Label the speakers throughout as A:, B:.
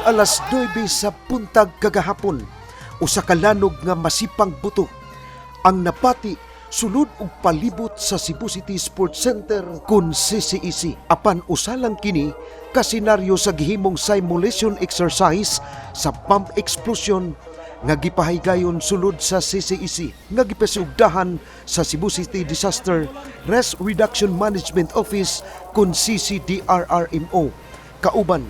A: Alas 9 sa buntag kagahapon, usa ka lanog nga masipang buto ang napati sulod ug palibot sa Cebu City Sports Center kun CCEC. Apan usa lang kini ka senaryo sa gihimong simulation exercise sa bomb explosion nga gipahigayon sulod sa CCEC nga gipasugdahan sa Cebu City Disaster Risk Reduction Management Office kun CCDRRMO kauban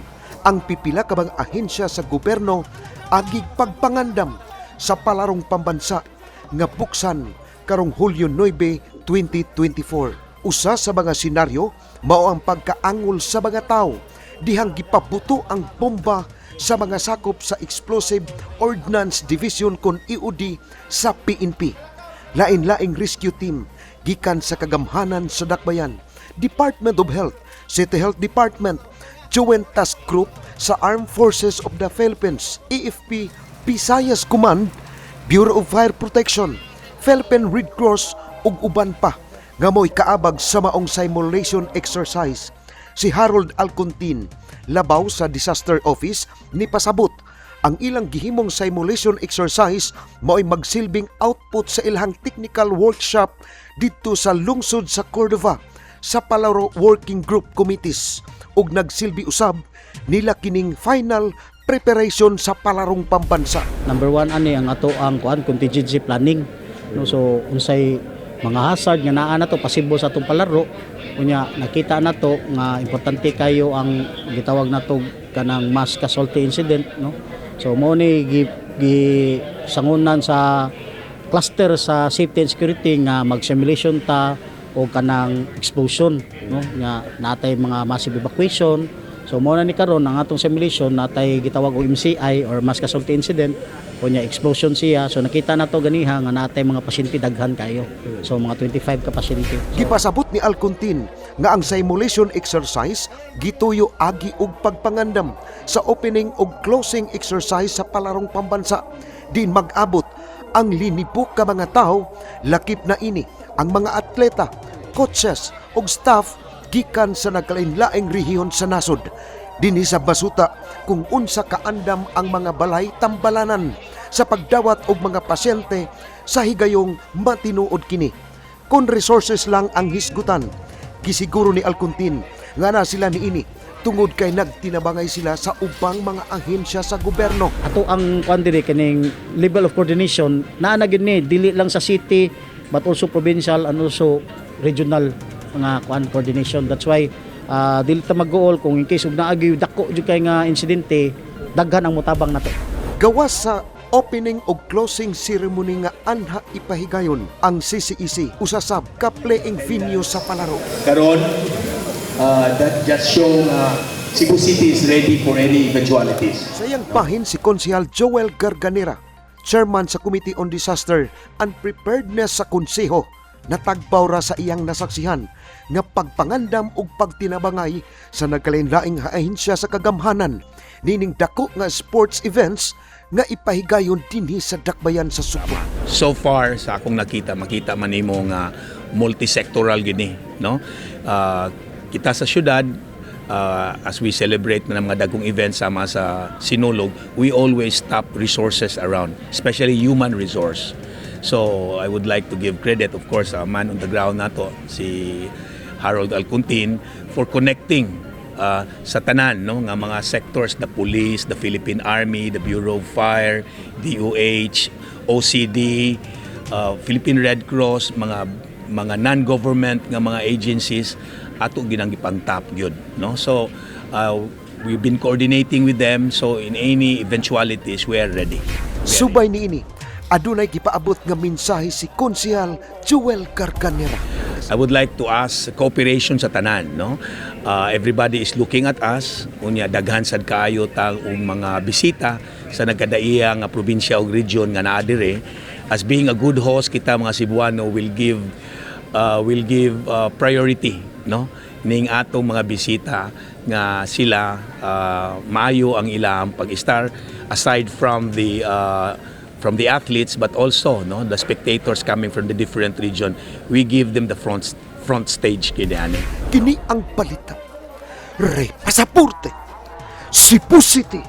A: ang pipila ka bang ahensya sa gobyerno agig pagpangandam sa Palarong Pambansa nga buksan karong Hulyo 9, 2024. Usa sa mga senaryo mao ang pagkaangol sa mga tawo dihang gipabuto ang bomba sa mga sakop sa Explosive Ordnance Division kon EOD sa PNP. Lain-laing rescue team gikan sa kagamhanan sa Dakbayan, Department of Health, City Health Department, Joint Task Group sa Armed Forces of the Philippines, AFP, Visayas Command, Bureau of Fire Protection, Philippine Red Cross ug uban pa nga mo'y kaabag sa maong simulation exercise. Si Harold Alcontin, labaw sa Disaster Office, ni pasabot ang ilang gihimong simulation exercise mao'y magsilbing output sa ilang technical workshop didto sa lungsod sa Cordova sa Palaro Working Group Committees ug nagsilbi usab nila kining final preparation sa Palarong Pambansa.
B: Number one ani ang ato ang kuan, contingency planning, no? So unsay mga hazard nga naa nato possible sa atong palaro. Unya nakita nato nga importante kayo ang gitawag nato kanang mass casualty incident, no? So mo ni gi sangunan sa cluster sa safety and security nga mag simulation ta o kanang explosion, no, nga natay mga massive evacuation. So mo na ni karon ang atong simulation, natay gitawag og MCI or mass casualty incident, unya explosion siya. So nakita nato ganiha nga natay mga pasyente, daghan kayo, so mga 25 ka pasyente.
A: Gipasabot ni Alcontin nga ang simulation exercise gituyo agi og pagpangandam sa opening ug closing exercise sa Palarong Pambansa din mag-abot ang linibo ka mga tawo, lakip na ini ang mga atleta, coaches ug staff gikan sa nagkalain-laing rehiyon sa nasod. Dinhi sa basuta kung unsa kaandam ang mga balay tambalanan sa pagdawat og mga pasyente sa higayong matinuod kini. Kung resources lang ang hisgutan, gisiguro ni Alcontin nga na sila niini tungod kay nagtinabangay sila sa ubang mga ahensya sa gobyerno.
B: Ato ang kuan diri, kining level of coordination naa na gyud ni, dili lang sa city but also provincial and also regional mga kuan, coordination. That's why dili ta mag-goal kung in case ug naa gyud dako jud kay nga insidente, daghan ang mutabang nato.
A: Gawas sa opening ug closing ceremony nga anha ipahigayon, ang CCEC usa sab ka playing venue sa palaro.
C: Karon, that just show nga Cebu City is ready for any eventualities.
A: Sa iyang bahin, si Konsehal Joel Garganera, chairman sa Committee on Disaster and Preparedness sa Konseho, natagbaw ra sa iyang nasaksihan nga pagpangandam ug pagtinabangay sa nagkalain-laing ahensya sa kagamhanan nining dako nga sports events nga ipahigayon dinhi sa Dakbayan sa Sugbo.
D: So far sa akong nakita, makita man nimo nga multisectoral gini, no? Kita sa syudad, as we celebrate na ng mga dagkong events sama sa Sinulog, we always tap resources around, especially human resource. So I would like to give credit, of course, sa man on the ground nato, si Harold Alcontin, for connecting sa tanan, no, nga mga sectors, the police, the Philippine Army, the Bureau of Fire, DOH, OCD, Philippine Red Cross, mga non-government nga mga agencies, ato ginang gipang-tap gyud, no? So we've been coordinating with them, so in any eventualities we are ready. We are
A: Subay niini, adunay gipaabot nga mensahe si Konsehal Joel Garganera.
D: I would like to ask cooperation sa tanan, no? Everybody is looking at us. Unya daghan sad kaayo tang ug mga bisita sa nagkadaiya nga probinsya ug region nga naa dire. As being a good host, kita mga Cebuano will give priority, no, ning atong mga bisita nga sila maayo ang ilang pag-istar, aside from the athletes but also, no, the spectators coming from the different region. We give them the front stage kini ani.
A: Kini ang balita. Ray Pasaporte, Cebu City.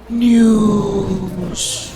A: News.